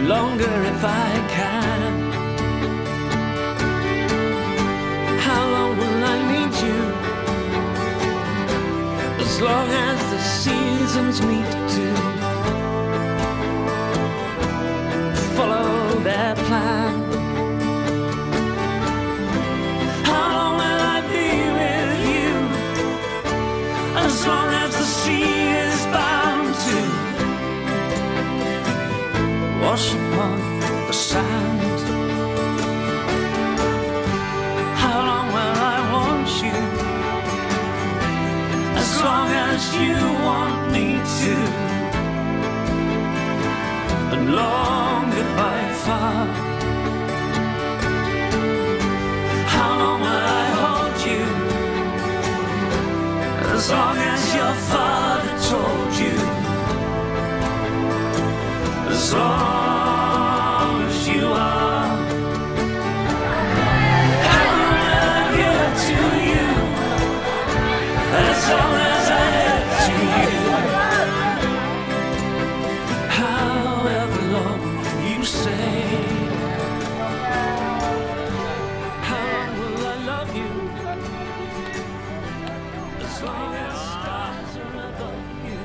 Longer if I can. How long will I need you? As long as the seasons need to follow their plan. How long will I be with you? As long as the sea is bound to wash upon the sand. How long will I want you? As long as you want me to, and longer by far. How long will I hold you? As long as your father told you. As long as you are. How long will I give to you? As long as I live to you. However long you say. How long will I love you? As long as stars are above you.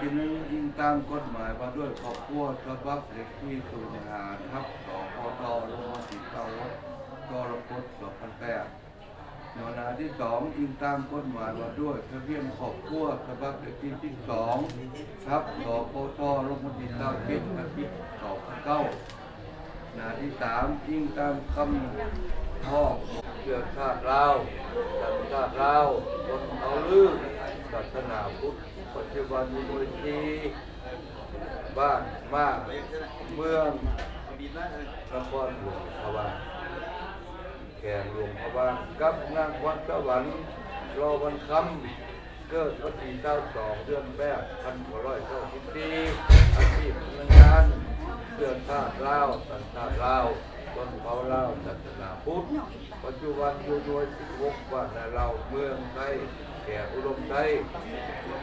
ທີໜຶ່ງ ອີງຕາມກົດໝາຍວ່າດ້ວຍຄອບຄົວ ສະບັບເລກທີສູນຫ້າ ທັບ ສພທ ລົງວັນທີຊາວຫົກ ກໍລະກົດ ສອງພັນແປດ. ແນວໜ້າທີສອງ ອີງຕາມກົດໝາຍວ່າດ້ວຍທະບຽນຄອບຄົວ ສະບັບເລກທີສິບສອງ ທັບ ສພທ ລົງວັນທີຊາວເຈັດ ອາທິດ ສອງພັນເກົ້າ. ໜ້າທີສາມ ອີງຕາມຄຳຮ້ອງເຊື້ອຊາດລາວ ສັນຊາດລາວ ຊົນເຜົ່າລື ສາສະໜາພຸດ ປັດຈຸບັນຢູ່ເມືອງສີ່ ບ້ານມ້າ ເມືອງນະຄອນຫຼວງພະບາງ ແຂວງຫຼວງພະບາງ ກັບນາງພອນສະຫວັນ ຫຼໍ່ວັນຄຳ ເກີດວັນທີຊາວສອງ ເດືອນແປດ ພັນເກົ້າຮ້ອຍເກົ້າສິບສີ່ ອາຊີບພະນັກງານ ເຊື້ອຊາດລາວ ສັນຊາດລາວ ຊົນເຜົ່າລາວ ສາສະໜາພຸດ ປັດຈຸບັນຢູ່ໜ່ວຍສິບຫົກ ບ້ານນາເລົາ ເມືອງໄຊ ແຂວງອຸດົມໄຊ.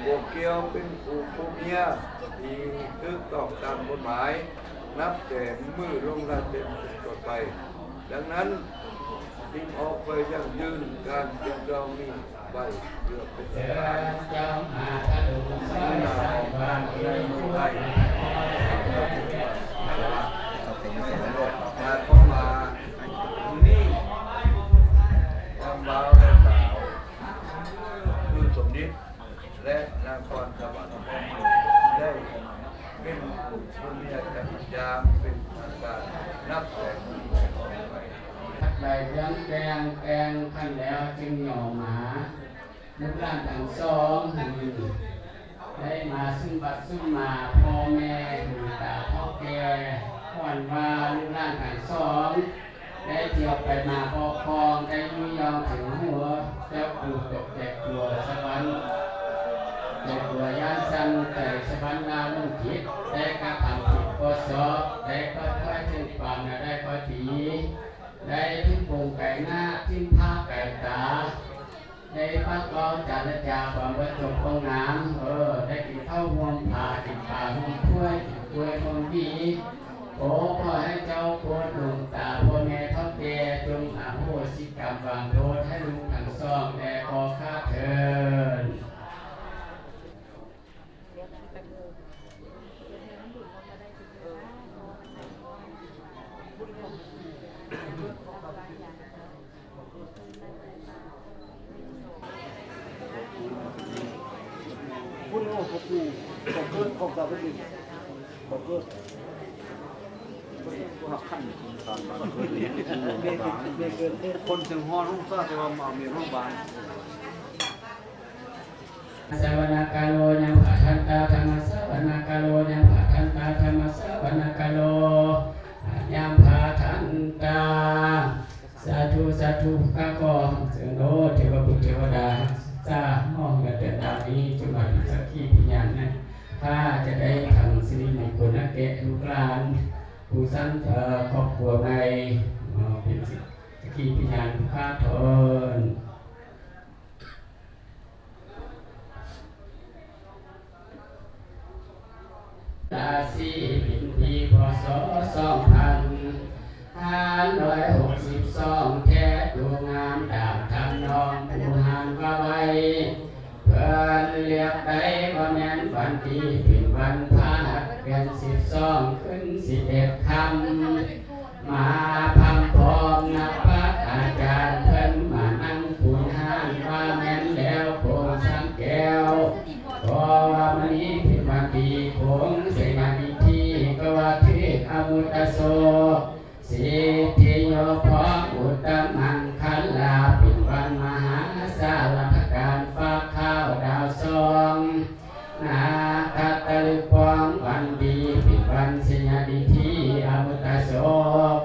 ພວກກ່ຽວເປັນຄູ່ຜົວເມຍທີ່ຖືກຕ້ອງຕາມກົດໝາຍ ນັບແຕ່ມື້ລົງລາຍເຊັນເປັນຕົ້ນໄປ. ດັ່ງນັ້ນ ຈຶ່ງອອກໄປຢັ້ງຢືນການປ່ຽນແປງນີ້ໄວ້ເພື່ອເປັນ ເຊີນເຈົ້າມາທະລຸສອຍສັນບານເອີຍ ເຂົ້າໄປໃນເຂດໂລກ. ໝາຍຄວາມວ່າ ມື້ນີ້ ທັງບ່າວ ແລະ ສາວ ຄືສົມນິດ ແລະ ນາງພອນສະຫວັນ ໄດ້ເປັນຜູ້ເປັນເມຍກັນຢ່າງເປັນທາງການ ນັບແຕ່ມື້ນີ້ເປັນຕົ້ນໄປ. ໄດ້ເຄື່ອງແຕ່ງ ແຕ່ງຄັນແລ້ວຈຶ່ງຍໍມາ ລູກຫຼານທັງສອງ ໄດ້ມາຊຸມບັດຊຸມມາ ພໍ່ແມ່ ຫູຕາ ເຖົ້າແກ່ ຍ້ອນວ່າລູກຫຼານທັງສອງ ໄດ້ທ່ຽວໄປມາເກາະຂອງ ໄດ້ຍຸຍົງເຖິງຫົວ ເຈົ້າປູຕົກແຈກຕົວສະຫວັນ ແຈກຕົວຢ້ານສັນ ໄປສະຫວັນລາວລົງຈິດ ໄດ້ກະທຳຜິດຂໍ້ສອບ ໄດ້ເປີດເຜີຍເຖິງຄວາມໜ້າໄດ້້ຂ້ອຍດີ ໄດ້ຖິ້ມປົງໄກໜ້າ ຖິ້ມຜ້າໄກຕາ ໄດ້ປາກເວົ້າຈາລະຈາຄວາມບໍ່ຈົບບໍ່ງາມ ເອີ ໄດ້ກິນເຂົ້າຮ່ວມພາ ກິນປາຮ່ວມຖ້ວຍ ກິນກ້ວຍຮ່ວມຫວີ. ໂອ ຂໍໃຫ້ເຈົ້າໂປດດວງຕາພໍ່ແມ່ເຖົ້າແກ່ ຈົ່ງອະໂຫສິກຳວາງໂທດໃຫ້ລູກທັງສອງແດ່ຂໍຂ້າເທີ້ນ. ຄົນເຊີງຮອດໂຮງສາ ແຕ່ວ່າມາເມໂຮງບານ. ສະວະນະກາໂລ ຍັງພະທັນຕາ ທຳມະສະວະນະກາໂລ ຍັງພະທັນຕາ ທຳມະສະວະນະກາໂລ ຍັງພະທັນຕາ. ສາທຸ ສາທຸ ຂ້າຂໍເຊີນໂອເທວະບຸດເທວະດາ ຮັກສາຫ້ອງເຮືອນເຮືອນດາວນີ້ ຈົ່ງມາເປັນສັກຂີພະຍານໃຫ້ ຂ້າຈະໄດ້ທຳສິລິມຸງຄຸນໃຫ້ແກ່ລູກຫຼານ ຜູ້ສັນ ເອີ ຄອບຄົວໃໝ່ ເປັນສັກຂີພະຍານຜູ້ຂ້າເທີ້ນ. ລາສີ ເປັນປີ ພ.ສ. ສອງພັນຫ້າຮ້ອຍຫົກສິບສອງ ແທ້ໂຕງາມດາວທຳນອງ ຜູ້ຫານວ່າໄວ ເພິ່ນລຽກໄດ້ວ່າແມ່ນວັນດີ ເປັນວັນພະຫັດ ເດືອນສິບສອງ ຂຶ້ນສິບເອັດຄ່ຳ ມາພຳພ້ອມນັກປາດອາຈານ ເພິ່ນມານັ່ງຄູນຫ້ານວ່າແມ່ນແລ້ວ ໂຄງຊ້າງແກ້ວ ກໍວ່າມື້ນີ້ເປັນວັນດີ ໂຄງໄຊຍະນິທິ ກໍວ່າຖືກອະມຸດຕະໂສກ ສິດທິໂຍ ພ້ອມອຸດຕະມັງຄະລາ ເປັນວັນມະຫາສາລັດຖະການ ຟ້າຂາວດາວສອງ ນາຄະຕະລຶກປ້ອງວັນດີ ເປັນວັນໄຊຍະນິທິອະມຸດຕະໂສກ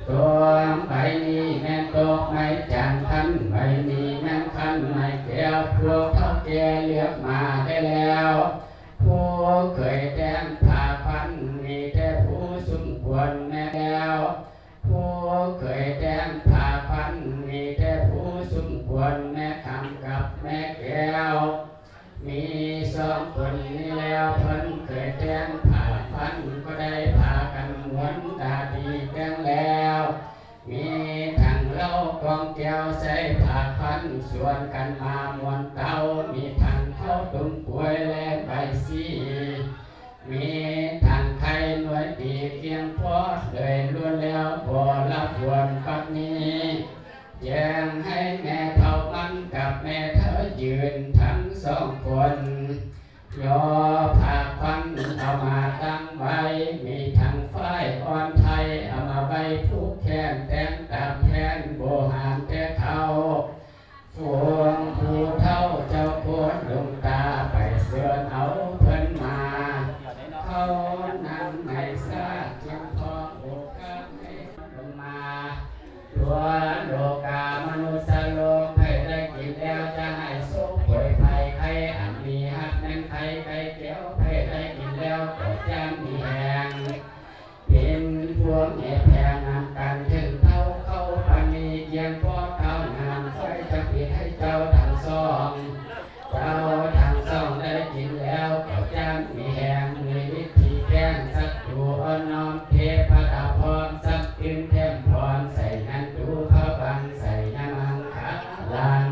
ຕົກໃບນີ້ແມ່ນຕົກໄມ້ຈັນ ຄັນໃບນີ້ແມ່ນຄັນໄມ້ແກ້ວ ພວກເຖົ້າແກ່ເລືອກມາໄດ້ແລ້ວ ຜູ້ເຄີຍແຕ່ງຜ້າຂວັນ ມີແຕ່ຜູ້ສົມຄວນແມ່ນແລ້ວ ຜູ້ເຄີຍແຕ່ງຜ້າຂວັນ ມີແຕ່ຜູ້ສົມຄວນ ແມ່ຄຳກັບແມ່ແກ້ວ ມີສອງຄົນນີ້ແລ້ວ ເພິ່ນເຄີຍແຕ່ງຜ້າຂວັນ ກໍໄດ້ພາກັນມ່ວນຕາດີແຕ່ງແລ້ວ ມີທັງເຫຼົ້າກອງແກ້ວໃສ່ຜ້າຂວັນ ຊວນກັນມາມ່ວນເຕົ້າ ມີທັງເຂົ້າຕົ້ມກ້ວຍ ແລະ ໃບສີ ກຽງພໍເລີຍ ລ້ວນແລ້ວບໍ່ລະຄວນປັດນີ້ ແຈ້ງໃຫ້ແມ່ເຖົ້າມັນກັບແມ່ເຖົ້າຢືນທັງສອງຄົນ ຍໍຜ້າຂວັນເອົາມາຕັ້ງໄວ້ ມີທັງຝ້າຍອ່ອນໄທ ເອົາມາໄວ້ຜູກແຂນແຕ່ງຕາມແຜນໂບຮານແຕ່ເກົ່າ. ພວກຜູ້ເຖົ້າເຈົ້າໂຄນລຸງຕາໄປເຊີນເອົາເພິ່ນມາ ເຂົານັ່ງໃນສາກ ຈຽມພ້ອມໂອກາດໃຫ້ລົງມາ ທົ່ວໂລກາມະນຸດສະໂລກ ໃຜໄດ້ກິນແລ້ວຈະໃຫ້ໂຊກໂພຍໄພ ໃຜອັນມີຮັກແມ່ນໄຂ່ໄກ່ແກ້ວ ໃຜໄດ້ກິນແລ້ວກໍຈະມີແຮງ ເປັນພວກແມ່ແພງນຳກັນ ເຖິງເທົ່າເຂົ້າປານນີ້ ກຽງພໍເຂົ້າງາມ ຂ້ອຍຈະປິດໃຫ້ເຈົ້າທັງສອງ ເຈົ້າທັງສອງໄດ້ກິນແລ້ວກໍຈະມີແຮງ ມີວິທີແກ້ງສັດຕູອ່ອນນ້ອມ ເທວະດາພ້ອມສັກຕື່ນແຖມພອນ ໃສ່ຍັນຕູພະວັງ ໃສ່ຍະມັງຄະລັງ.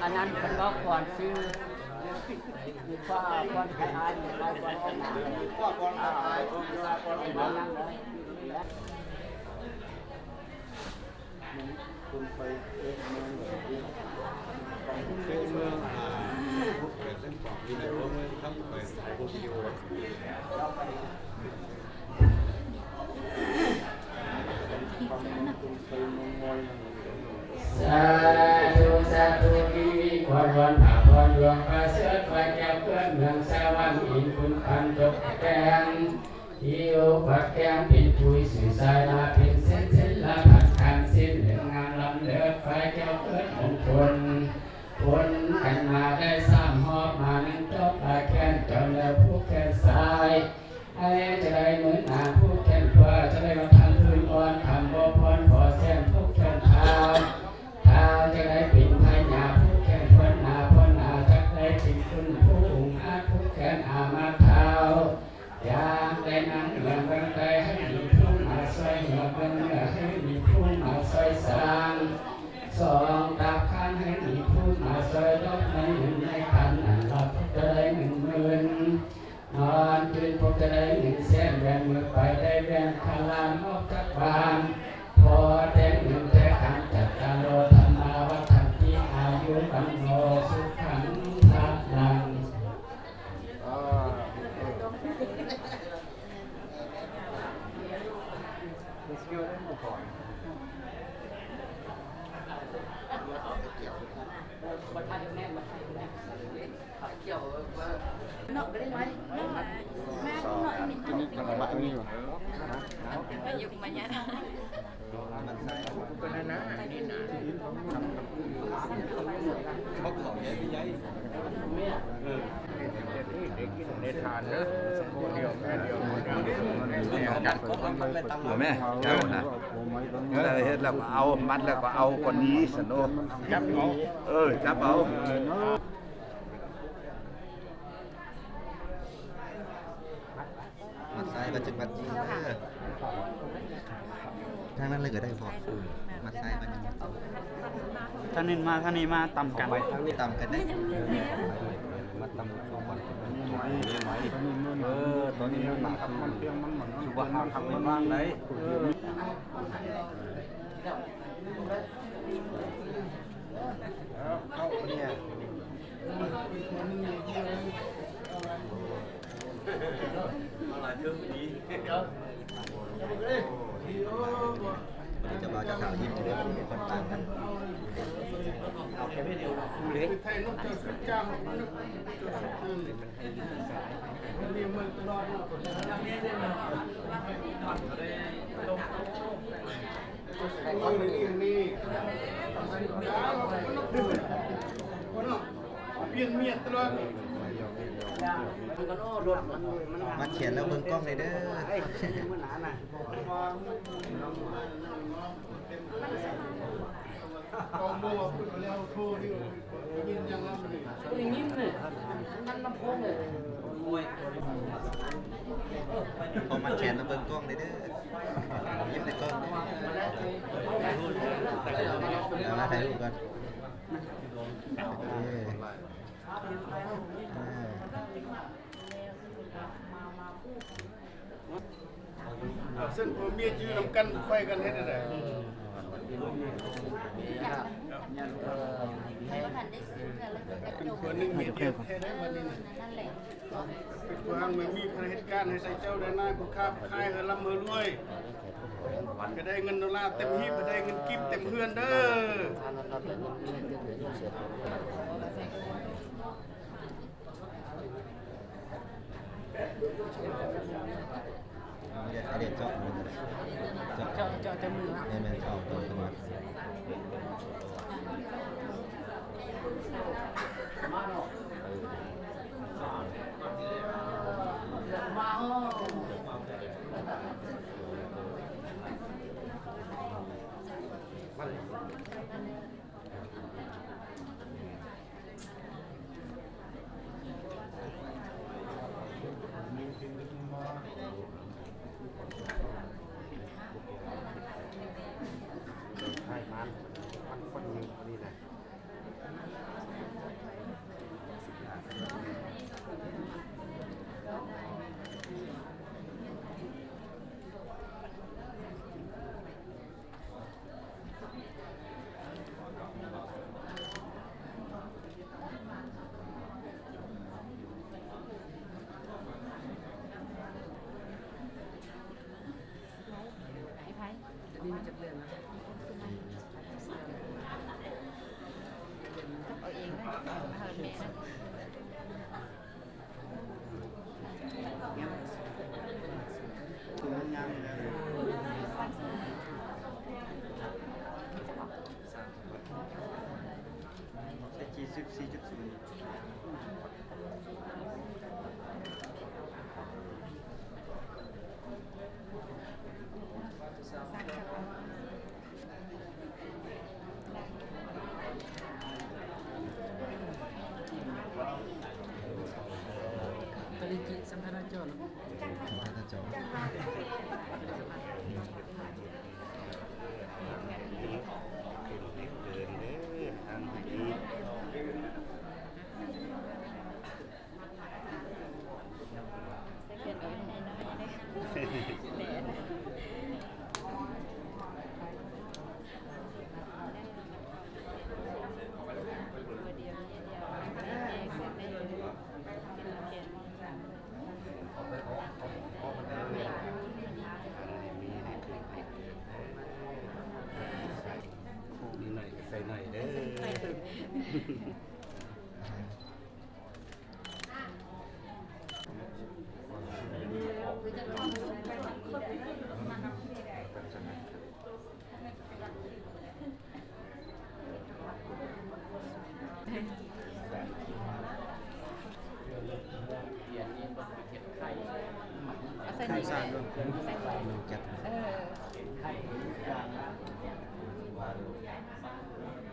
ອັນນັ້ນເພິ່ນບອກກ່ອນຊື່ ມີຄວາມຄວນໄທອ້າຍ ມີຄວາມຄວນອອກມາ ມີຄວາມຄວນໄທອ້າຍ ມີຄວາມຄວນອອກມາ ຄົນໄປເຂດເມືອງ ເຂດເມືອງ ອ່າ ເຂດເສັ້ນຂອງຢູ່ໃນຕົວເມືອງ ທັງໄປສາຍໂພທິວ ສາທຸ ສາທຸ ມີມີຄວນວອນພະພອນຫຼວງປະເສີດ ຟ້າແກ້ວເກີດເມືອງສະຫວັນ ອິນຄຸນພັນຕົກແຕ່ງ ຜິວປັດແກ້ມເປັນປຸຍ ສາຍຕາເປັນເສັ້ນ ເສັ້ນລະພັນຄັນ ສິ້ນເຫຼືອງງາມລຳເລີດ ຝ່າຍແກ້ວເກີດມົງຄຸນ ພົນກັນມາໄດ້ສາມຮອບ ມາໜຶ່ງຈອບປາແຂນ ເຈົ້າເໜືອຜູກແຂນຊ້າຍ ໃຫ້ຈະໄດ້ໝື່ນນາງ ຜູກແຂນຂວາ ຈະໄດ້ວ່າທຳພື້ນອ່ອນ ທຳບໍ່ພອນພໍແສນ ຜູກແຂນທ້າວ ທ້າວຈະໄດ້ເປັນພະຍາ ຜູກແຂນພວນນາ ພວນນາຈະໄດ້ເປັນຄຸນຜູ້ອົງອາດ ຜູກແຂນອາມາທ້າວ ຢາກໄດ້ນາງເມືອງເມືອງໃຕ້ ໃຫ້ມີຜູ້ມາຊ່ອຍເຫຼືອເບື້ອງເໜືອ ໃຫ້ມີຜູ້ມາຊ່ອຍສ້າງ ສອງຕາຂ້າງ ໃຫ້ມີຜູ້ມາຊ່ອຍ ດອກໄມ້ເງິນໄມ້ຄຳ ອັນລະພວກຈະໄດ້ເງິນໝື່ນ ນອນຕື່ນພວກຈະໄດ້ເງິນແສນ ແບມືໄປໄດ້ແບງຄະລານອອກຈາກບ້ານ ພໍແຕ່ເງິນແຕ່ຄຳ ຈັດການໂລທຳມາວັດທັນຕິ ອາຍຸວັນໂນສຸຂັງພະລັງ. ເອົາແມ່ ເຈົ້ານະ ເອີ ເຮັດແລ້ວກໍເອົາ ມັດແລ້ວກໍເອົາກວ່ານີ້ຊັ້ນໂນ ຈັບເອົາ ເອີ ຈັບເອົາ. ມັດຊ້າຍມັດຈະມັດຍິງເດີ ທາງນັ້ນເລີຍກໍໄດ້ພໍ່ ມັດຊ້າຍມັດຍິງ ທາງນີ້ມາ ທາງນີ້ມາ ຕຳກັນ ຕຳກັນເດ້ ມາຕຳສອງບາດ ເອີ ຕອນນີ້ມັນມາຄັບ ມັນພຽງ ມັນໝັ້ນ ມັນສຸຂະພາບ ມັນວ່າງໄດ໋ ເອີ. ເຈົ້າບ່າວເຈົ້າສາວຍິ້ມເດີ ຄົນຕ່າງກັນ ເອົາແຄ່ມື້ດຽວ ເລີຍ. ມັດແຂນແລ້ວເບິ່ງກ້ອງແດ່ເດີ. ໄດ້ຍິນເລີຍ ມັນລຳໂພງເລີຍ. ພໍມັດແຂນມາເບິ່ງກ້ອງເດີ້ ຍິ້ມໃສ່ກ້ອງເດີ້ ເອົາມາຖ່າຍຮູບກ່ອນ ໂອເຄ ເອີ ເອົາ ຊັ້ນຜົວເມຍຢູ່ນຳກັນ ໄຂວ້ກັນເຮັດແນວໃດ? ເປັນຜົວໜຶ່ງເມຍດຽວແທ້ໃດບັດນີ້ນະ ເປັນຜົວຫາງແມ່ມີພະເຮັດການໃຫ້ໃສ່ເຈົ້າໄດ້ນາຍ ຜູ້ຄ້າຂາຍໃຫ້ລ່ຳໃຫ້ລວຍ ກະໄດ້ເງິນໂດລາເຕັມຮີບ ກະໄດ້ເງິນກີບເຕັມເຮືອນເດີ້. ເຈາະ ເຈາະ ເຈາະມື ແມ່ນໆ ເຈາະ ເຈາະຂຶ້ນມາ.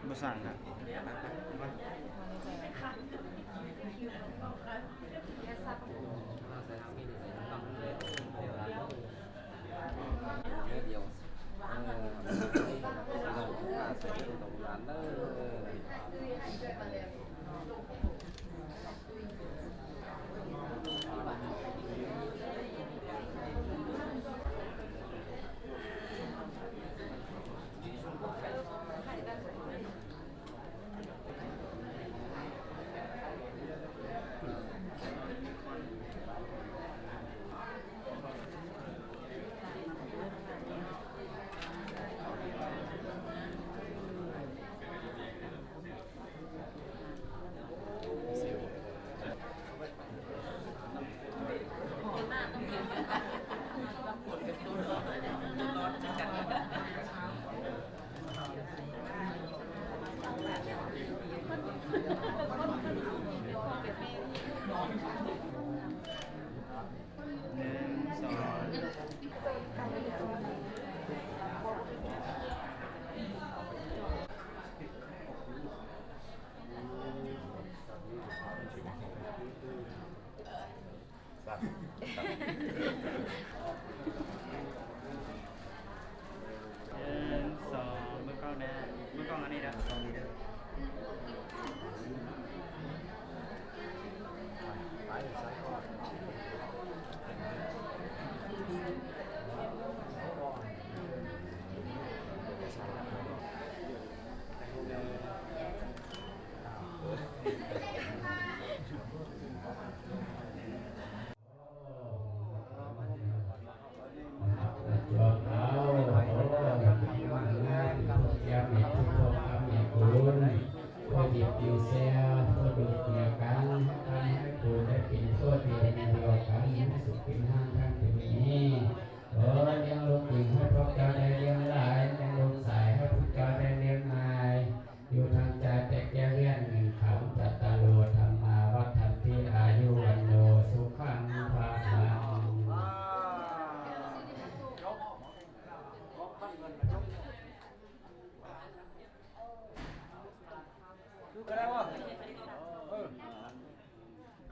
ບໍ່ສ້າງກະ ອັນນີ້ເດີ ຈອບເອົາ ໂອ້ ເປັນງານທີ່ພວກເຈົ້າມີທຸກພວກຄຳມີຄຸນ ຜູ້ດິບຢູ່ແຊວ ຜູ້ດຸດເໜືອກັນ ທຳໃຫ້ຜູ້ໄດ້ເປັນໂທດຢູ່ໃນດຽວກັນ ໃຫ້ສຸກເປັນຮ່າງທັງເປັນນີ້ ໂອ້ ລ້ຽງລູກຍິງໃຫ້ພວກເຈົ້າໄດ້ລ້ຽງຫຼາຍ ລ້ຽງລູກຊາຍໃຫ້ພວກເຈົ້າໄດ້ລ້ຽງງ່າຍ. ຢູ່ທາງໃຈແຕ່ແກ້ວວຽນເງິນຄຳ ຈັດຕາໂລ ທຳມາວັດທັນຕິ ອາຍຸວັນໂນ ສຸຂັງ ພະລັງ. ຄືກໍໄດ້ວ່າ ເອີ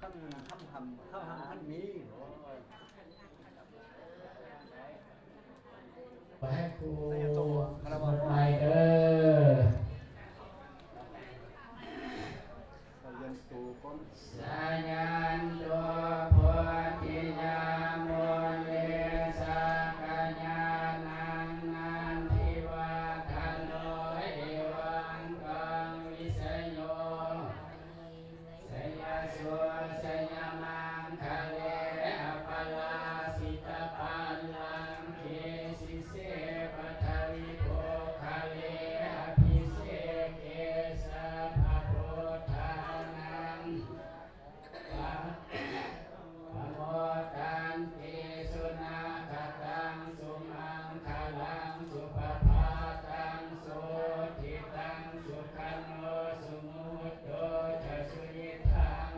ຄັນ ຄັນທຳ ຄັນທຳ ຄັນມີ. ຂໍໃຫ້ຄູສວດໃໝ່ເດີ. ສາຍັນໂຕໂພທິຍາມຸນີ ສັກກະຍານັງນັນທິວາທະໂນ ເອວັງຕັງວິຊະໂຍ ໄຊຍະໂສ ໄຊຍະມັງຄະເລ ອະປະລາຊິຕະປາລັງ ເກສິເສ ປະທະວິໂພຄະເລ ອະພິເສເກ ສັບພະພຸດທານັງ ປະ ປະໂມທັນຕິ ສຸນາຄະຕັງ ສຸມັງຄະລັງ ສຸປະພາຕັງ ໂສທິຕັງ ສຸຂະໂນ ສຸມຸດໂຕຈະ ສຸຍິດທັງ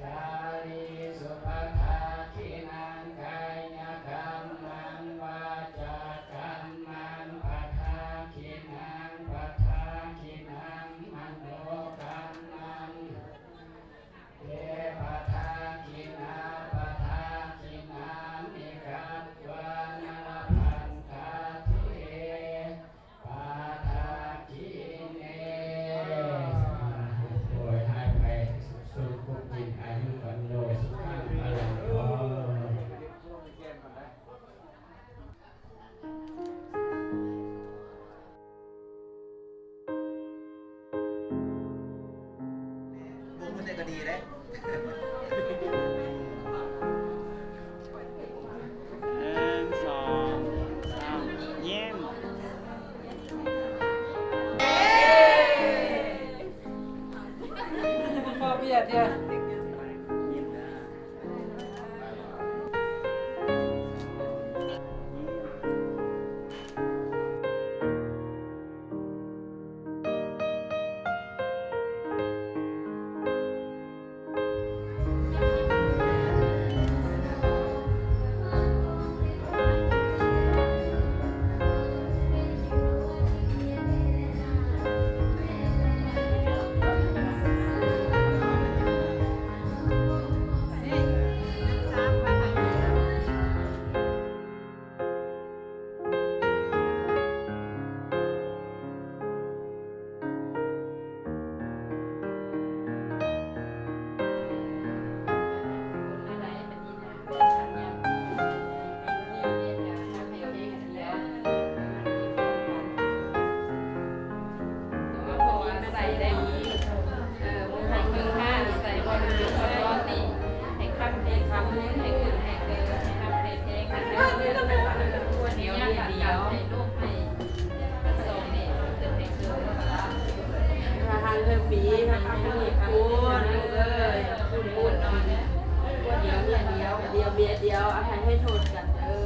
ຈາລີສຸປະທັກຂິນັງ ກາຍະກຳມັງ ວາຈາກຳມັງ ປະທັກຂິນັງ ປະທັກຂິນັງ ມະໂນກຳມັງ ເຕ ປະທັກຂິນາ ປະທັກຂິນາມິ ກັດວານະ ລະພັນຕາ ເຕ ປະທັກຂິເນ. ໂອ້ຍ ຫາຍໄປ ສຸກສຸນກຸກກິນ ອາຍຸວັນໂນ ສຸຂັງພະລັງ. ບໍ່ຮູ້ແຕ່ກໍດີເດ້. ໜຶ່ງ ສອງ ສາມ ຍິ້ມ. ບໍ່ບຽດເດ້. ໃສ່ໄດ້ດີ ເອີ ເບິ່ງໃຫ້ເບິ່ງທາງ ໃສ່ບ່ອນຢູ່ບ່ອນນອນນີ້ ໃຫ້ຄ້ຳໃຫ້ຄຳ ໃຫ້ຂຶ້ນໃຫ້ເກີດ ໃຫ້ຮັກໃຫ້ແພງ ໃຫ້ເດີ ໃຫ້ດຽວ ໃຫ້ລູກ ໃຫ້ທັງສອງນີ້ ຂຶ້ນໃຫ້ເກີດ ຫາທາງເລີກປີ ຫາທາງເລີກປູນ ລູກເອີຍ ປູນ ປູນ ດຽວເມຍດຽວ ດຽວເມຍດຽວ ໃຫ້ ໃຫ້ໂທດກັນເດີ.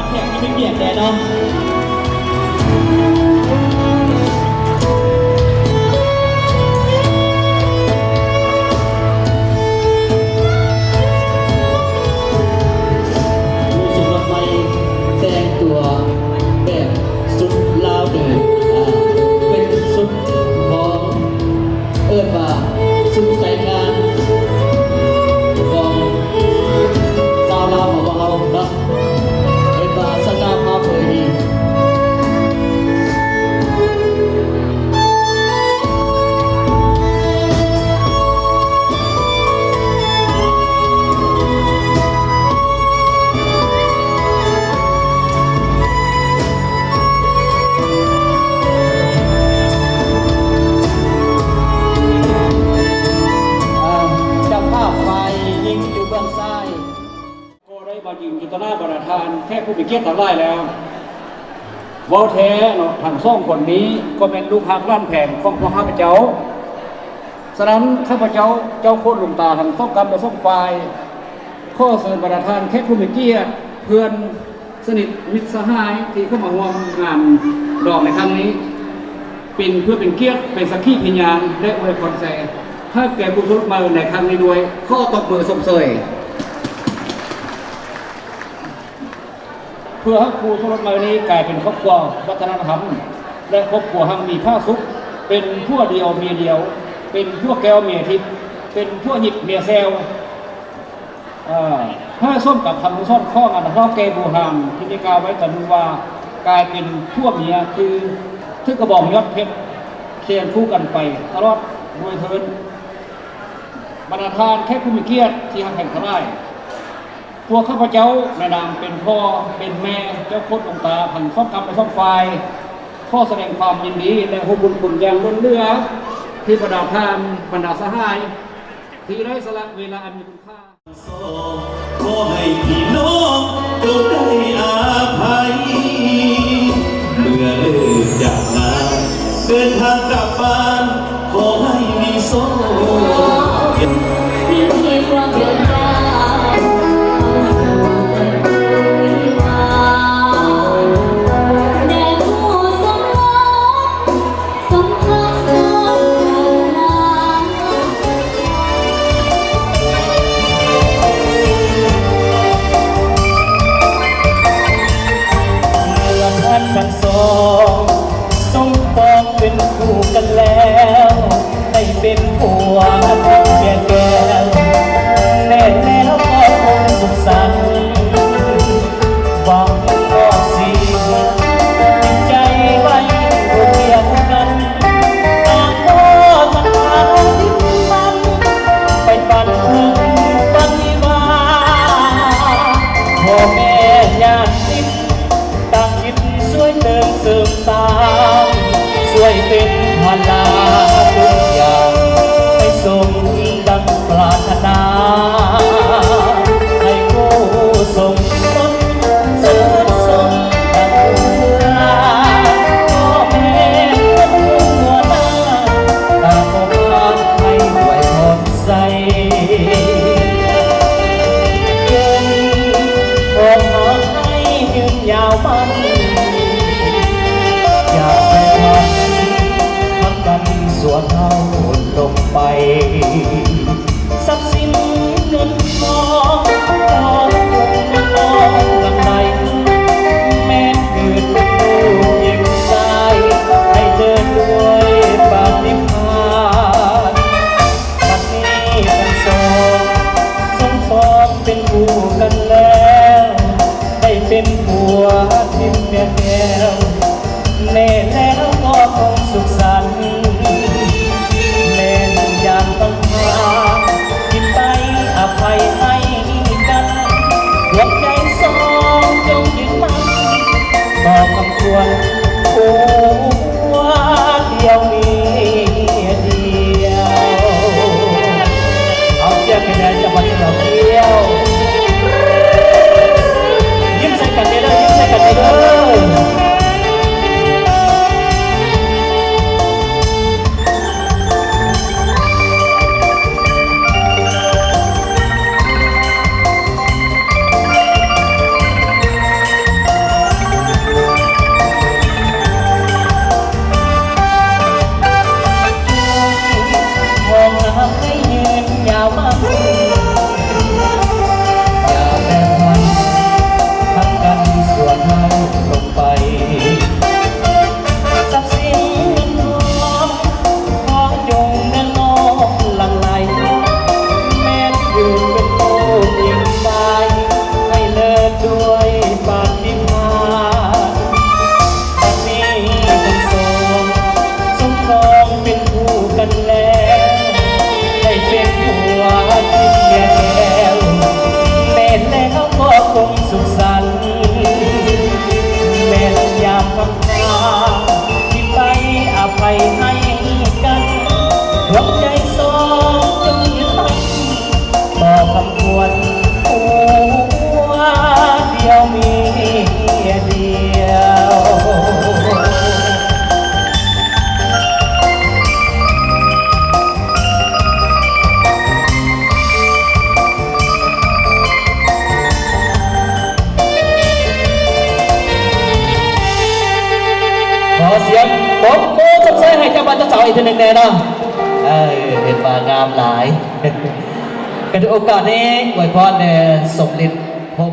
ແຂກທີ່ມີກຽດແດ່ເນາະ ຜູ້ສົມລົດໃໝ່ແຕ່ງຕົວແບບ ຊຸດລາວເດີ ເປັນຊຸດຂອງ ເອີ້ນວ່າຊຸດແຕ່ງງານຂອງຊາວລາວຂອງພວກເຮົາເນາະ ເອີ້ນວ່າສະຫງ່າຜ່າເຜີຍດີ. ເຈົ້າພາບຝ່າຍຍິງຢູ່ເບື້ອງຊ້າຍ ກໍໄດ້ມາຢືນຢູ່ຕໍ່ໜ້າບັນດາທ່ານແຂກຜູ້ມີກຽດທັງຫຼາຍແລ້ວ. ເວົ້າແທ້ເນາະ ທັງສອງຄົນນີ້ກໍແມ່ນລູກຮັກຫຼານແພງຂອງພວກຂ້າພະເຈົ້າ. ສະນັ້ນ ຂ້າພະເຈົ້າ ເຈົ້າໂຄດຫຼວງຕາທັງສອງກ້ຳແລະສອງຝ່າຍ ຂໍເຊີນບັນດາທ່ານແຂກຜູ້ມີກຽດ ເພື່ອນສະໜິດມິດສະຫາຍທີ່ເຂົ້າມາຮ່ວມງານດອງໃນຄັ້ງນີ້ ເປັນເພື່ອເປັນກຽດ ເປັນສັກຂີພະຍານ ແລະ ອວຍພອນໄຊໃຫ້ແກ່ຄູ່ສົມລົດໃໝ່ໃນຄັ້ງນີ້ດ້ວຍ. ຂໍຕົບມືຊົມເຊີຍ ເພື່ອໃຫ້ຄູ່ສົມລົດໃໝ່ນີ້ກາຍເປັນຄອບຄົວວັດທະນະທຳ ແລະ ຄອບຄົວຮັ່ງມີຜາສຸກ, ເປັນຜົວດຽວເມຍດຽວ, ເປັນຜົວແກ້ວເມຍທິບ, ເປັນຜົວຫຍິກເມຍແຊວ. ເອີ ມາສົມກັບຄຳສອນຂອງອັນເຖົ້າແກ່ບູຮານທີ່ໄດ້ກ່າວໄວ້ຕອນໜຶ່ງວ່າ ກາຍເປັນຜົວເມຍຄື ຖືກກະບອງຍອດເພັດ ຄຽງຄູ່ກັນໄປຕະຫຼອດດ້ວຍເທີ້ນ. ບັນດາທ່ານແຂກຜູ້ມີກຽດທີ່ຮັກແພງທັງຫຼາຍ, ພວກຂ້າພະເຈົ້າໃນນາມເປັນພໍ່ເປັນແມ່ ເຈົ້າໂຄດດວງຕາທັງສອງຂ້າງ ແລະ ສອງຝ່າຍ ຂໍສະແດງຄວາມຍິນດີ ແລະ ຮູ້ບຸນຄຸນຢ່າງລົ້ນເຫຼືອ ທີ່ບັນດາທ່ານ ບັນດາສະຫາຍ ທີ່ໄດ້ສະຫຼະເວລາອັນມີຄຸນຄ່າ. ຂໍໃຫ້ພີ່ນ້ອງຈົ່ງໄດ້ອະໄພ ເມື່ອເລີກຈາກງານ ເດີນທາງກັບບ້ານ ຂໍໃຫ້ມີໂຊກ. ເມື່ອທ່ານທັງສອງ ສົມປອງເປັນຄູ່ກັນແລ້ວ ໄດ້ເປັນຜົວເປັນເມຍແກ້ວ ແນ່ແລ້ວກໍຄົງສຸກສັນ ຫວັງວ່າຊິໃຈໄວ້ອົນດຽວກັນ ຫາກບໍ່ທັນພາດິນມັນ ໄປປັນເພິ່ນປັນວິວາ ພໍ່ແມ່ຍາດຕິດ ຕ່າງຄິດຊ່ວຍເຕີມເສີມສ້າງ ຊ່ວຍເປັນພາລາທຸກຢ່າງ ໃຫ້ສົມດັ່ງປາດຖະໜາ ໃຫ້ຄູ່ສົມສົນ ສົມສົມດັ່ງເທື່ອ ພໍ່ແມ່ຄົນຫົວໜ້າ ຕ່າງຂໍພາໃຫ້ອວຍພອນ ໃສ ເອີ້ນຂໍພາໃຫ້ຍືນຍາວໝັ້ນ ຢ່າໄດ້ພັນ ພັນກັນຊົ່ວຄາວລົງໄປ ຊັບສິນເງິນທອງ ຂໍຈົ່ງເງິນທອງຫຼັ່ງໄຫຼ ແມ່ນເກີດເປັນລູກຍິງຊາຍ ໃຫ້ເລີດດ້ວຍປາຕິຫານ ບັດນີ້ທັງສອງສົມປອງເປັນຄູ່ກັນແລ້ວ ໄດ້ເປັນຜົວທິບເມຍແກ້ວ ແນ່ແລ້ວກໍຄົງສຸກສັນ ແມ່ນຢ່າງຕ້ອງພາ ທີ່ໄປອະໄພໃຫ້ກັນ ດວງໃຈສອງຈົ່ງຍຶດໝັ້ນ ຕໍ່ຄຳຄວນ ຜົວດຽວເມຍດຽວ ເອົາ ຈຽບໃຫ້ແດ່ ຈັງຫວະທີ່ເຮົາທ່ຽວ ຍິ້ມໃສ່ກັນແດ່ເດີ ຍິ້ມໃສ່ກັນແດ່ເດີ. ຂໍໃຫ້ຍືນຍາວໝັ້ນ ຢ່າແປພັນ ທັງກັນຊົ່ວຄາວລົງໄປ ຊັບສິນເງິນທອງ ຂໍຈົ່ງເໜືອນ້ອງຫຼັ່ງໄຫຼ ແມ່ນຢູ່ເປັນລູກຍິງຊາຍ ໃຫ້ເລີດດ້ວຍປາຕິຫານ ບັດນີ້ທັງສອງ ສົມປອງເປັນຄູ່ກັນແລ້ວ ໄດ້ເປັນຜົວທິບເມຍແກ້ວ ແມ່ນແລ້ວກໍຄົງສຸກສັນ ແມ່ນຍາມຄຳ ທີ່ໄປອະໄພໃຫ້ກັນ ດວງໃຈສອງຈົ່ງຍຶດໝັ້ນ ຕໍ່ຄຳຄວນ ຜົວດຽວເມຍດຽວ. ຂໍສຽງປົບມືຊົມເຊີຍໃຫ້ເຈົ້າບ່າວເຈົ້າສາວອີກເທື່ອໜຶ່ງແດ່ເນາະ. ເອີ ເຫັນວ່າງາມຫຼາຍ. ກະຖືໂອກາດນີ້ອວຍພອນແດ່ ສົມລິດ ພົມ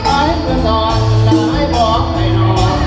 ໄປເພື່ອສອນ ແລະ ໃຫ້ບອກໄປນອນ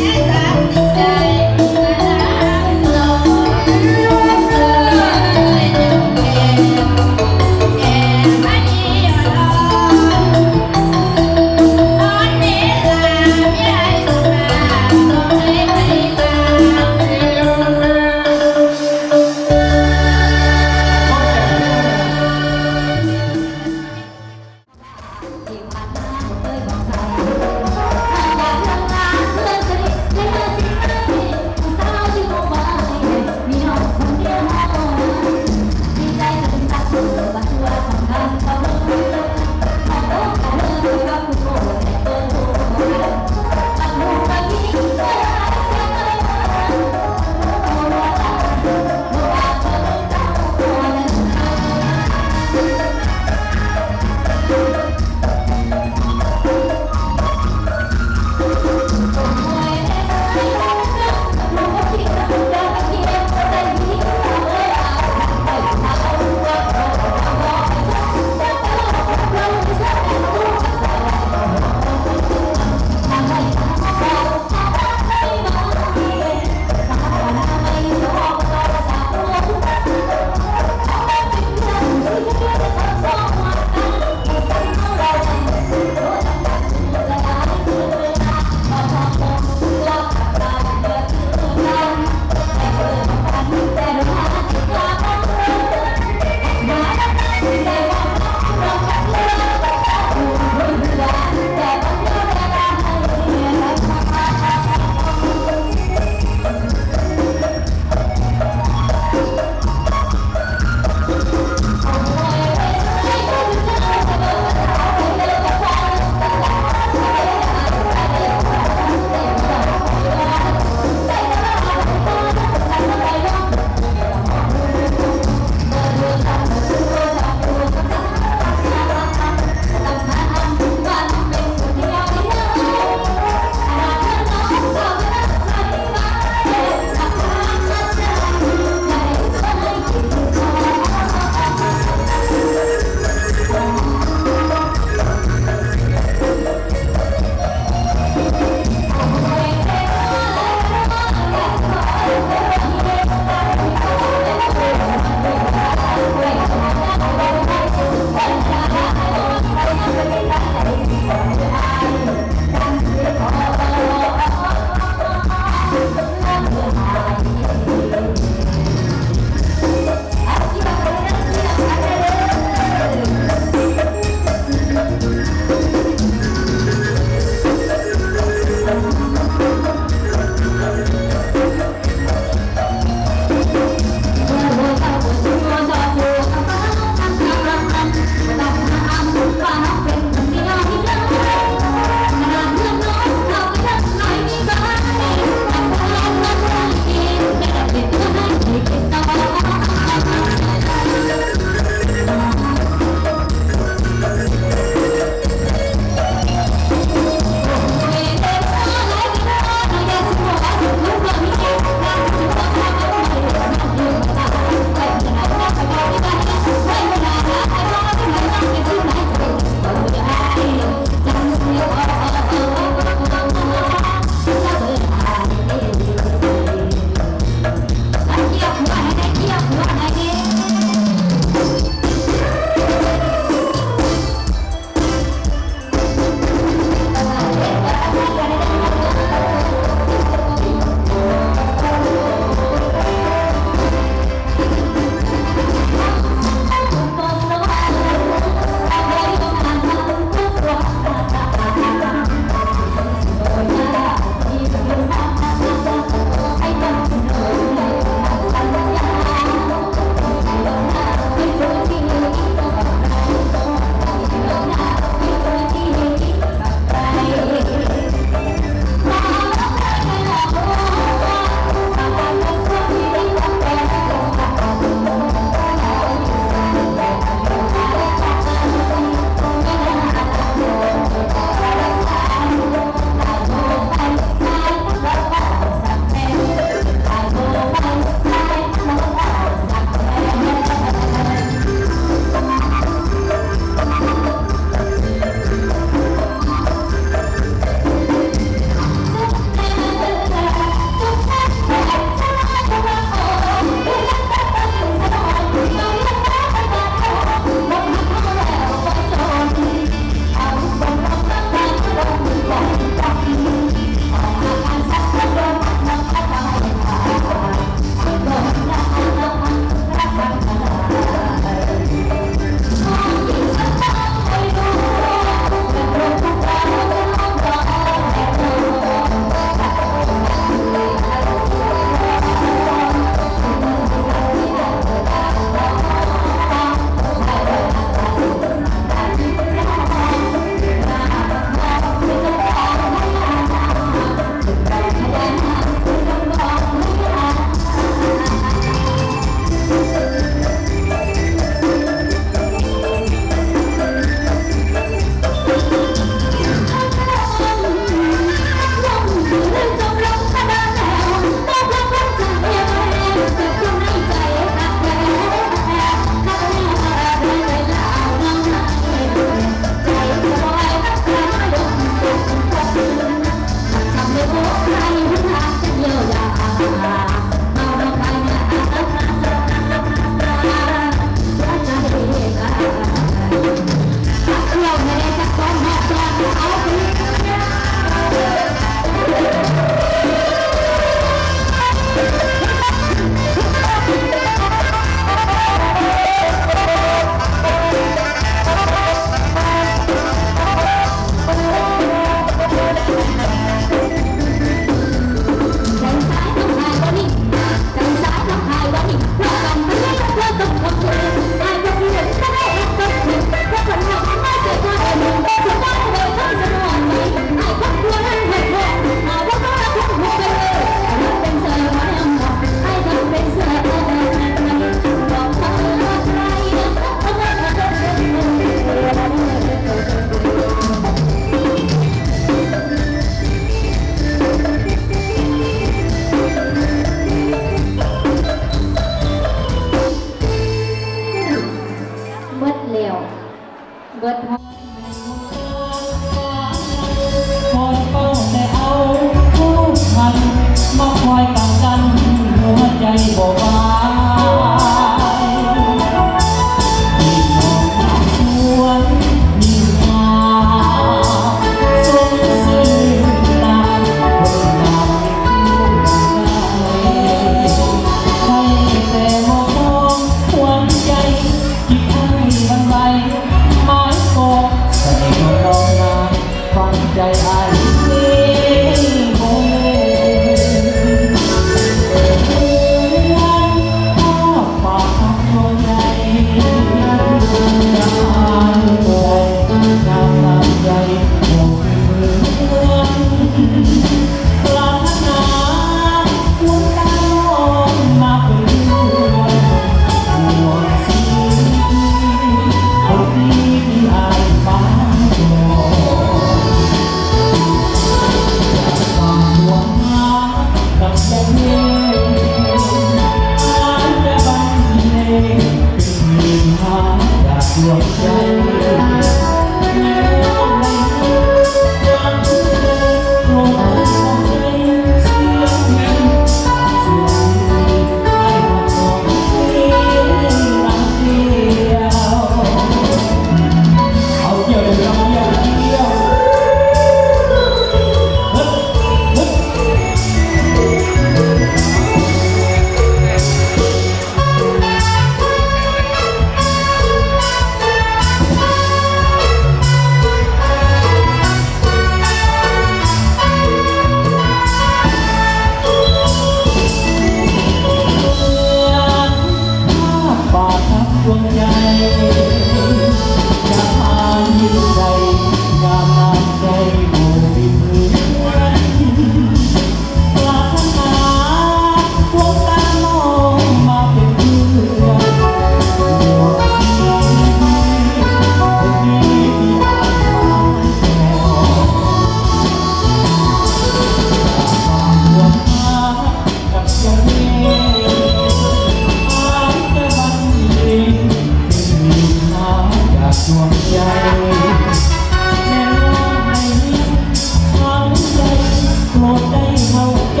ເຂົ້າໃຈ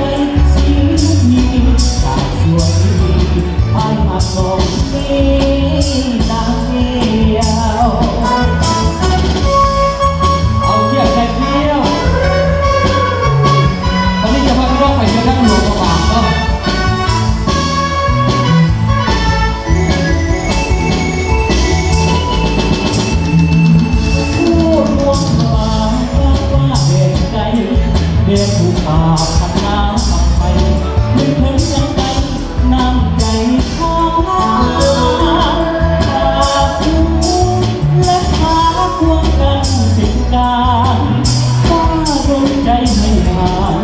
ສິ່ງນີ້ ຈາກສ່ວນທີ່ອ້າຍຮັກນ້ອງມີນາງດຽວ. ເອົາ ກຽມແຕ່ກຽມ ຕອນນີ້ຈະພາພີ່ນ້ອງໄປທ່ຽວທາງຫຼວງພະບາງເນາະ. ຜູ້ລ່ວງ ແດນຜູ້ຂ້າພັດນາພັດໄປ ນຶກເຖິງຈັ່ງໃດ ນ້ຳໃຈຂອງນາງ ພາຄູ່ ແລະ ພາພວກກັນເປັນການ ພາດົນໃຈໃຫ້ນາງ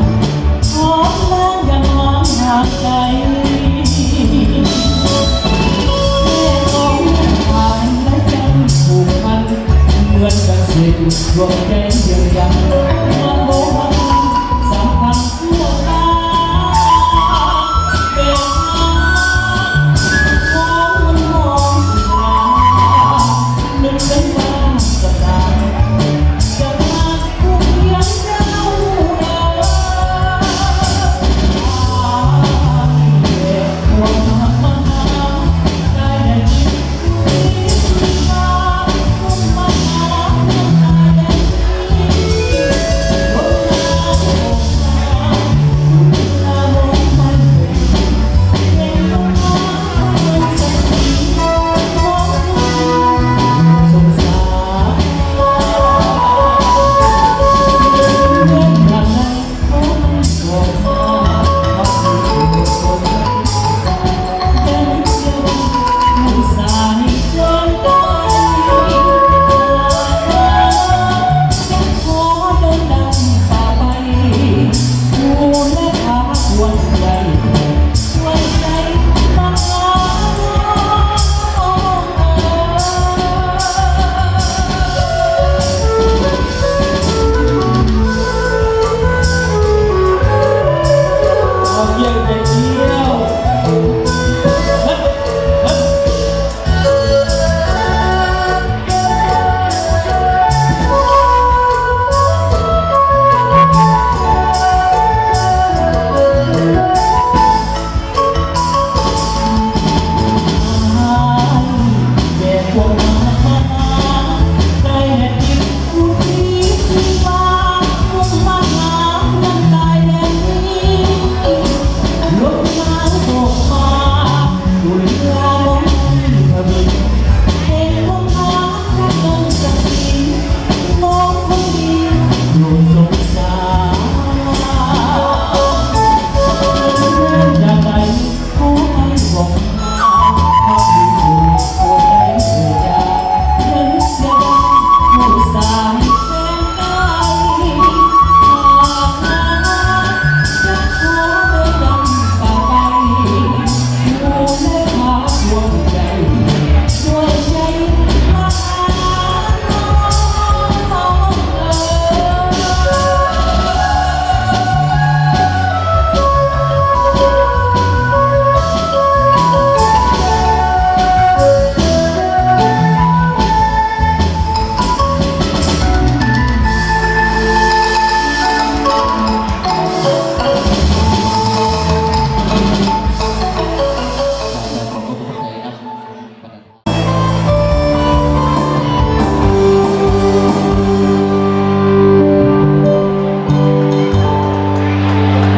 ຂອງນາງຢ່າມາຫ່າງໄກ ແມ່ຂອງນາງ ແລະ ຈັນຜູກພັນ ເໝືອນກັນເຊັ່ນດວງໃຈດຽວກັນ ມາໂຄພັນສຳພັນຊົ່ວຄາວ ແຕ່ຫາກຂອງມັນມອງສາ ນຶກເຖິງວາສະໜາ ຈະມາ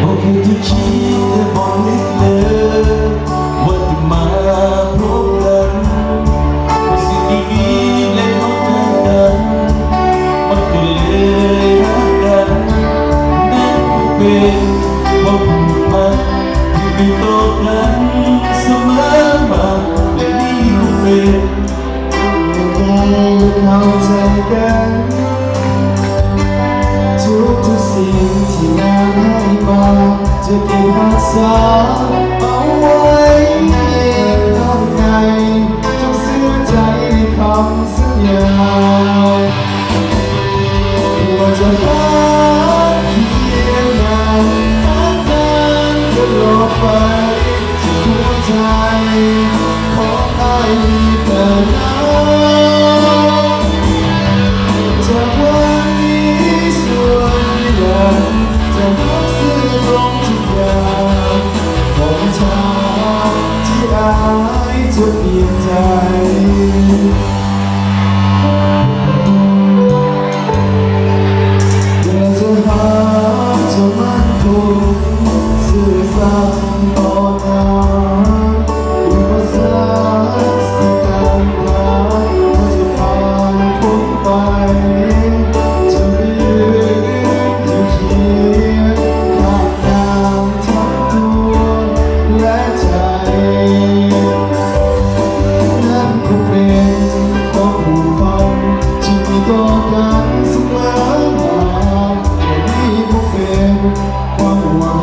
ບໍ່ເຄີຍຈະຄິດ ແລະ ບໍ່ນຶກເລີຍ ວ່າຈະມາພົບກັນ ຮູ້ສຶກດີໆ ແລະ ເຂົ້າໃຈກັນ ມັນກໍເລີຍຮັກກັນ ນັ້ນກໍເປັນ ຄວາມຜູກພັນ ທີ່ມີຕໍ່ກັນສະເໝີມາ ແລະ ນີ້ກໍເປັນ ເຂົ້າໃຈກັນ ທຸກໆສິ່ງທີ່ນາງໃຫ້ມາ ຈະເກັບຮັກສາເອົາໄວ້ຂ້າງໃນ ຈົ່ງເຊື່ອໃຈໃນຄຳສັນຍາ ວ່າຈະຮັກຄຽງນາງ ຮັກນາງຕະຫຼອດໄປ ຫົວໃຈຂອງອ້າຍມີແຕ່ນາງ ຈາກວັນນີ້ສ່ວນຫຼາຍ ຈະຮັກຊື່ຕົງ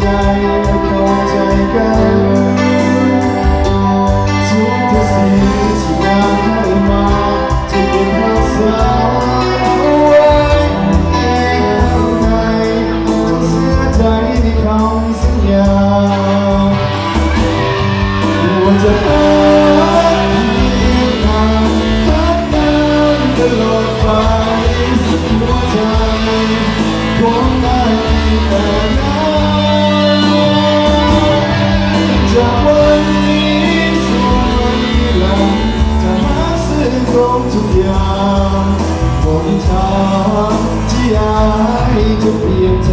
ເຂົ້າໃຈກັນ ທຸກແຕ່ສິ່ງທີ່ຢາກໃຫ້ມາ ທີ່ເກັບຮັກສາເອົາໄວ້ໃນຂ້າງໃນ ຈົ່ງເຊື່ອໃຈໃນຄຳສັນຍາ ວ່າຈະຮັກພຽງນາງ ຮັກນາງຕະຫຼອດໄປ ສຸດຫົວໃຈຂອງອ້າຍແຕ່ນາງ ຈາກວັນນີ້ສູ່ວັນນິລັນ ຈະຮັກເຊື່ອມຕໍ່ທຸກຢ່າງ ຫົນທາງທີ່ອ້າຍຈະປ່ຽນໃຈ.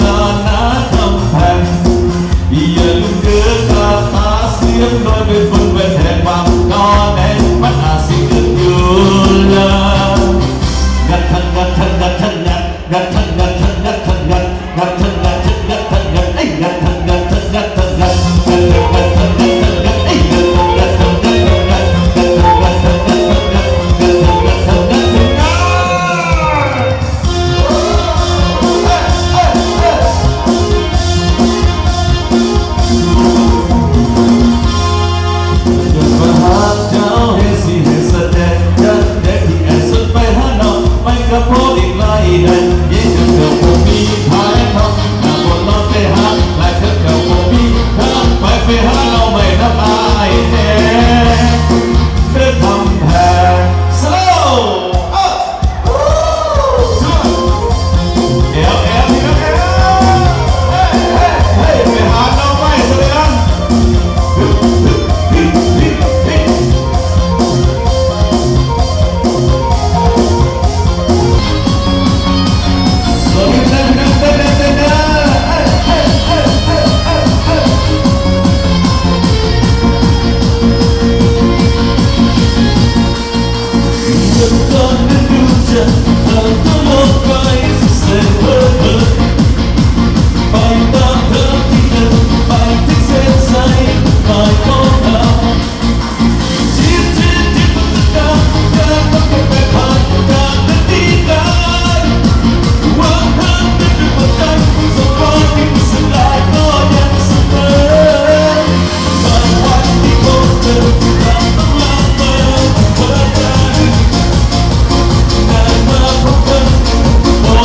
ລານາຄຳແພງ ຢ່າລືມເດີກາຖາສຽມໂດຍ ເປັນບຸນແຫວນແທງບາງ ກໍແນງມັນອາດຊິເກີດຢູ່ລະ ງັດທັງງັດທັງງັດທັງງັດ ງັດທັງງັດທັງງັດທັງງັດ ງັດທັງງັດທັງງັດທັງງັດ ເອີຍ ງັດທັງງັດທັງງັດທັງງັດ ງັດທັງງັດທັງງັດທັງງັດ ເອີຍ ງັດທັງງັດທັງງັດທັງງັດ ງັດທັງງັດທັງງັດທັງງັດ ງັດທັງງັດທັງງັດທັງງັດ ງັດທັງງັດທັງງັດ ຍ້ອນວ່າຫາກເຈົ້າເຮັດຊິໃຫ້ສະແດງ ຢາກແດງທີ່ອ້າຍຊົນໄປຫານ້ອງໃໝ່ກໍພໍໄດ້ລາຍໄດ້ ເອີຍ ເຈົ້າບໍ່ມີໃຜນ້ອງ ໜ້າບໍ່ນອນໄປຫາຫຼາຍເທື່ອ ເຈົ້າບໍ່ມີທາງໄປ ໄປຫານ້ອງໃໝ່ນຳອ້າຍແດ່ ເດີຄຳແພງ Slow up ແອວ ແອວ ພີ່ນ້ອງແອວ ເຮີ້ຍ ເຮີ້ຍ ເຮີ້ຍ ໄປຫານ້ອງໃໝ່ຊະເດີ ສອງ ເຕັ້ນ ພີ່ນ້ອງ ເຕັ້ນ ເຕັ້ນ ເຕັ້ນ ເອີຍ ເອີຍ ເອີຍ ເອີຍ ເອີຍ ເອີຍ ເອີຍ ເມື່ອກ່ອນນັ້ນດວງຈັນ ເຮົາກໍມອງໄປ ແສງເບີດເບີດ ໄປຕາມທາງທີ່ເດີນ ໄປເຖິງເສັ້ນໄຊໝາຍຂອງເຮົາ ຈີບ ຈີບ ຈີບ ມັນຈະກາຍ ກາຍມາເປັນແມ່ພາຍ ກາຍເປັນທີ່ກາຍ ຫວັງເຖິງເປັນດວງໃຈ ສະບາຍ ທີ່ສະຫຼາຍກໍຍັງສະເໝີ ບາງວັນທີ່ບໍ່ເຈີ ທີ່ເຮົາຕ້ອງລາເມີ ເປີດໃຈ ໄດ້ມາພົບກັນ ບໍ່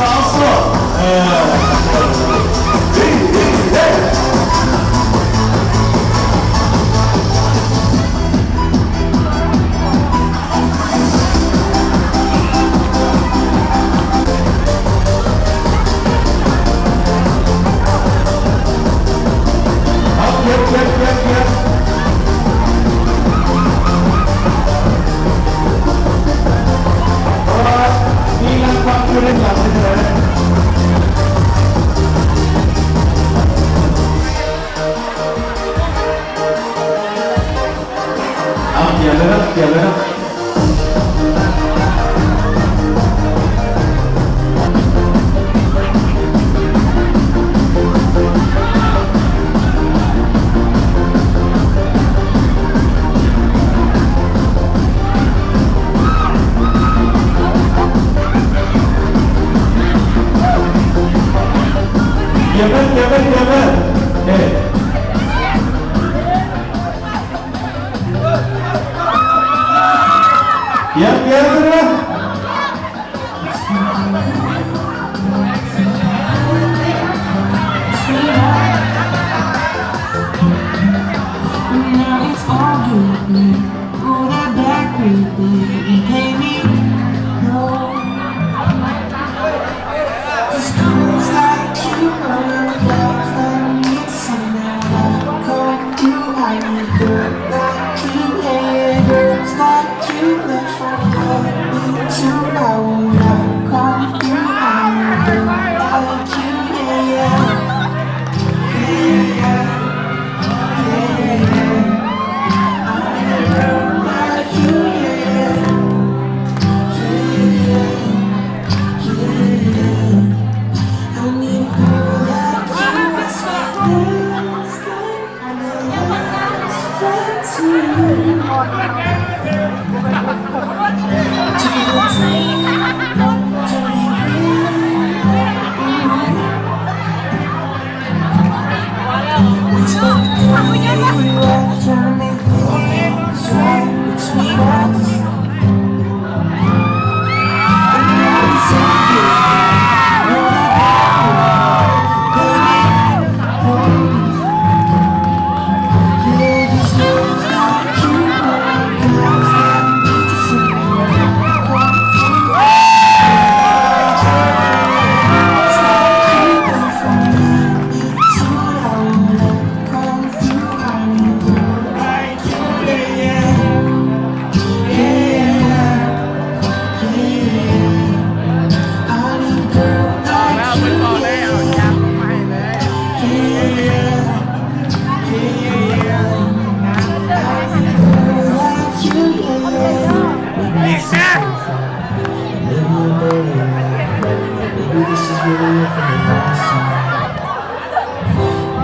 ເອົາ ກຽມເລີຍເນາະ ກຽມເລີຍເນາະ. ກຽມເລີຍ ກຽມເລີຍ ກຽມເລີຍ ເອີ.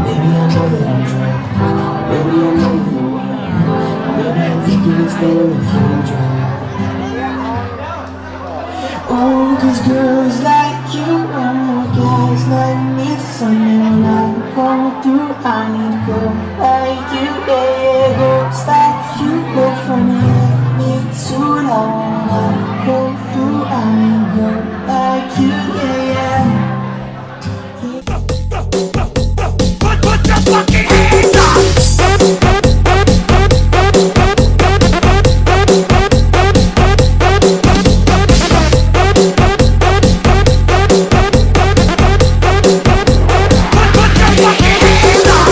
Maybe I'm more than I'm drunk. Maybe I'm more than wine. Maybe I'm thinking it's better if you drive. Oh, 'cause girls like you are guys like me. So now I'm going through, I need a girl like you, yeah, yeah. Girls like you go for me, me too, now I'm going through, I need a girl like you, yeah, yeah. Put, put your fucking hands up. Put, put your fucking hands up.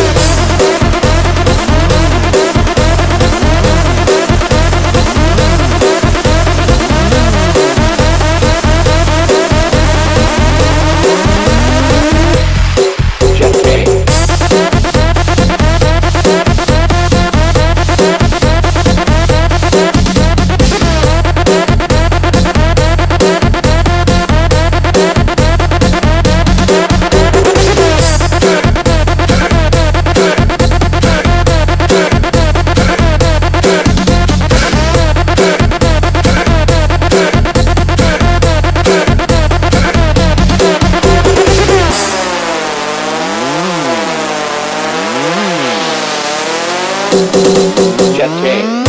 Jet King.